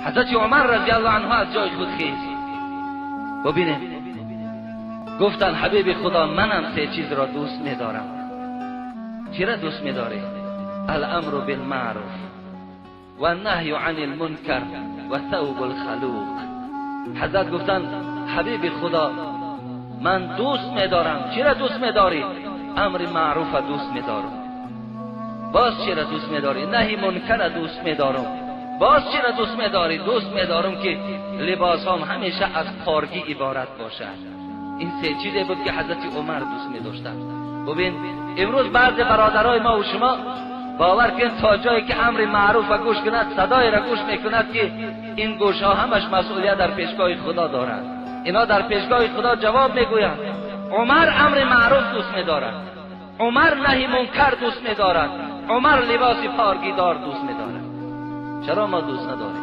حضرت عمر رضی الله عنه از جای خود خیست. ببینید، گفتن حبیب خدا، منم سه چیز را دوست می‌دارم. چرا دوست می‌داری؟ الامر بالمعروف و نهی عن المنکر و ثوب الخلوق. حضرت گفتن حبیب خدا، من دوست می‌دارم. چرا دوست می‌داری؟ امر معروف دوست می‌دارم. باز چرا دوست می‌داری؟ نهی منکر دوست می‌دارم. باز چرا دوست می‌داری؟ دوست می‌دارم که لباسام همیشه از پارگی عبارت باشد. این سه چیزی بود که حضرت عمر دوست می‌داشتند. ببین، امروز بعض برادرای ما و شما، باور کن، تا جایی که امر معروف را گوش کند، صدای را گوش میکند که این گوش ها همش مسئولیت در پیشگاه خدا دارند. اینا در پیشگاه خدا جواب میگویند. عمر امر معروف دوست میدارد، عمر نهی منکر دوست میدارد، عمر لباس پارگیدار دوست میدارد. چرا ما دوست نداریم؟